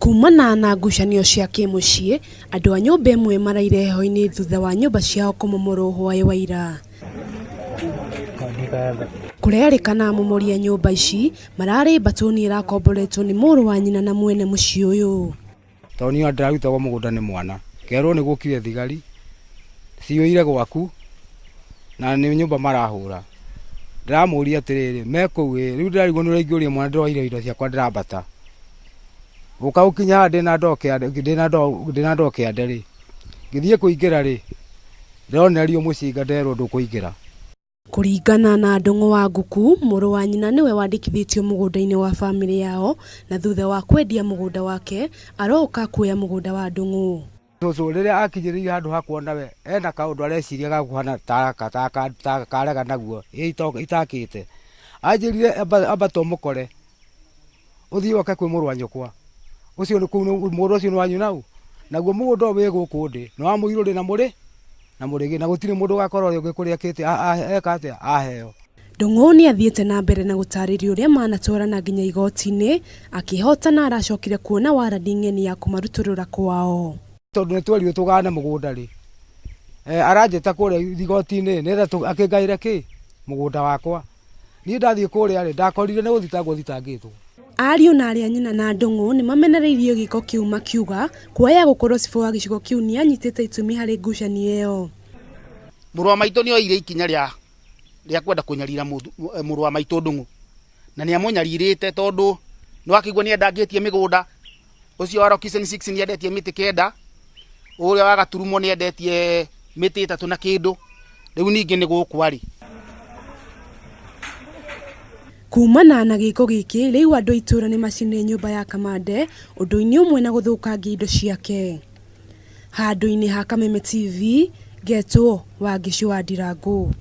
Kumana na ngucanio cia kĩmũciĩ, andũ a nyũmba ĩmwe maraire heho-inĩ thutha wa nyũmba ciao kũmomorwo hwaĩ wa ira. Kũrerĩkana amomori a nyũmba ici mararĩ mbatũni ĩrakomboretwo nĩ mũrũ wa nyina na mwene mũciĩ ũyũ. Tondũ niĩ ndĩrarutagwo mũgũnda nĩ mwana, ngerwo nĩ gũkire thigari ciyũire gwaku na nĩ nyũmba marahũra. Ndĩramũria atĩrĩrĩ, me kũu ĩ, rĩu ndĩrarigwo nĩ ũrĩa ingĩũria mwana ndĩroire indo ciakwa ndĩrambata. Gũka gũkinya haha ndĩna ndoo kĩande, ndĩna ndoo kĩande rĩ, ngĩthiĩ kũingĩra rĩ, ndĩronererio mũcinga nderwo ndũkũingĩra. Kũringana na Ndung'u wa Nguku, mũrũ wa nyina nĩwe wandĩkithĩtio mũgũnda-inĩ wa famĩlĩ yao na thutha wa kwendia mũgũnda wake, aroka kuoya mũgũnda wa Ndung'u. Cũcũ rĩrĩa akinyĩrĩire handũ ha kuona we ena kaũndũ areciria ga kũhana ta karega naguo itakĩte, anjĩrire amba tũmũkore. Ũthiĩ woke kwĩ mũrũ wa nyũkwa. Ũcio nĩ kũu mũgũnda ũcio nĩ wanyu na ũ? Naguo mũgũnda ũyũ wĩ gũkũ ndĩ nĩ wa mũirũrĩ na mũrĩ na mũrĩgĩ na gũtirĩ mũndũ ũgakora ũrĩa ũngĩ kũrĩa akĩte eka atĩa aheo. Ndung'u nĩ athiĩte na mbere na gũtarĩria ũrĩa manatwarana nginya igoti-inĩ akĩhotana aracokire kuona warandi ng'eni ya kũmarutũrũra kwao. Tondũ nĩ twerirwo tũgayane mũgũnda rĩ, aranjĩta kũrĩa igoti-inĩ nĩgetha akĩngaĩre kĩ? Mũgũnda wakwa. Niĩ ndathiĩ kũrĩa rĩ, ndakorire nĩ gũthitangwo thitangĩtwo. Ariũ na aarĩ a nyina na Ndung'u nĩ mamenereirie gĩko kĩu makiuga kwaya gũkorwo cibũ wa gĩcigo kĩu nĩ anyitĩte itemi harĩ ngucanio ĩyo. Mũrũ wa maitũ nĩ oire ikinya rĩa rĩa kwenda kũnyarira mũrũ wa maitũ Ndung'u, na nĩ amũnyarirĩte tondũ nĩ wakĩigua nĩ endangĩtie mĩgũnda, ũcio wa Location 6 nĩ endetie mĩtĩ kenda, ũrĩa wa Gaturumo nĩ endetie mĩtĩ ĩtatũ na kĩndũ, rĩu ningĩ nĩ gũkũ arĩ. Kumana na gĩko gĩkĩ, rĩu andũ a itũra nĩ macinire nyũmba ya Kamande ũndũ-inĩ ũmwe na gũthũkangia indo ciake. Handũ-inĩ ha Kameme TV, ngetwo Wangeci wa Ndirangũ.